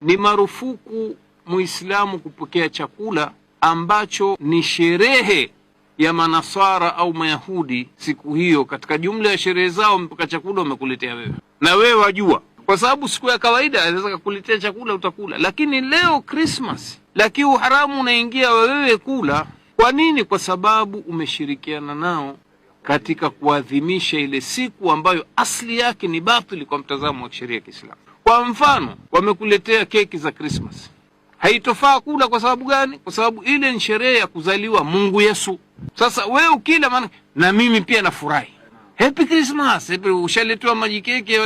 Ni marufuku Muislamu kupokea chakula ambacho ni sherehe ya Manaswara au Mayahudi siku hiyo. Katika jumla ya sherehe zao, mpaka chakula wamekuletea wewe, na wewe wajua, kwa sababu siku ya kawaida anaweza kukuletea chakula utakula, lakini leo Christmas, lakini uharamu unaingia wewe kula. Kwa nini? Kwa sababu umeshirikiana nao katika kuadhimisha ile siku ambayo asli yake ni batili kwa mtazamo wa sheria ya Kiislamu. Kwa mfano, wamekuletea keki za Christmas, haitofaa kula. Kwa sababu gani? Kwa sababu ile ni sherehe ya kuzaliwa Mungu Yesu. Sasa wewe ukila, maana na mimi pia nafurahi, happy Christmas, happy, ushaletewa maji keki,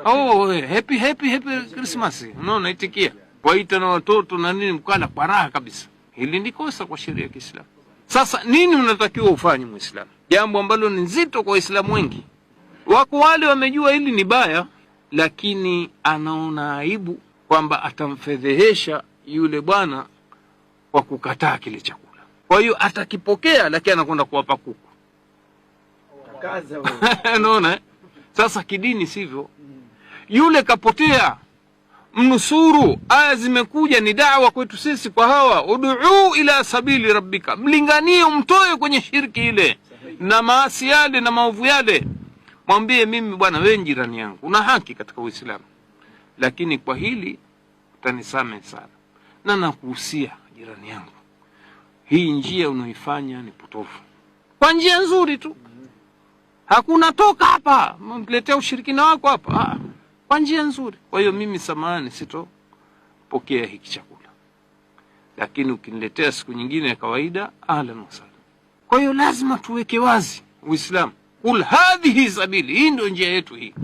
oh, happy happy happy Christmas, unaona, itikia waita na watoto na nini, mkala kwa raha kabisa. Hili ni kosa kwa sheria ya Kiislamu. Sasa nini unatakiwa ufanye Muislamu? Jambo ambalo ni nzito kwa Waislamu wengi. Wako wale wamejua hili ni baya, lakini anaona aibu kwamba atamfedhehesha yule bwana kwa kukataa kile chakula. Kwa hiyo atakipokea, lakini anakwenda kuwapa kuku. Unaona eh? Sasa kidini sivyo, yule kapotea, mnusuru. Aya zimekuja ni dawa kwetu sisi kwa hawa, uduu ila sabili rabbika, mlinganie, umtoe kwenye shirki ile na maasi yale na maovu yale. Mwambie mimi bwana, wewe jirani yangu, una haki katika Uislamu, lakini kwa hili utanisamehe sana, na nakuhusia jirani yangu, hii njia unaoifanya ni potofu. Kwa njia nzuri tu, hakuna toka hapa mletea ushirikina wako hapa, kwa njia nzuri. Kwa hiyo mimi samahani, sitopokea hiki chakula, lakini ukiniletea siku nyingine ya kawaida, ahlan wasahlan. Kwa hiyo lazima tuweke wazi Uislamu, kul hadhihi sabili, hii ndio njia yetu hii.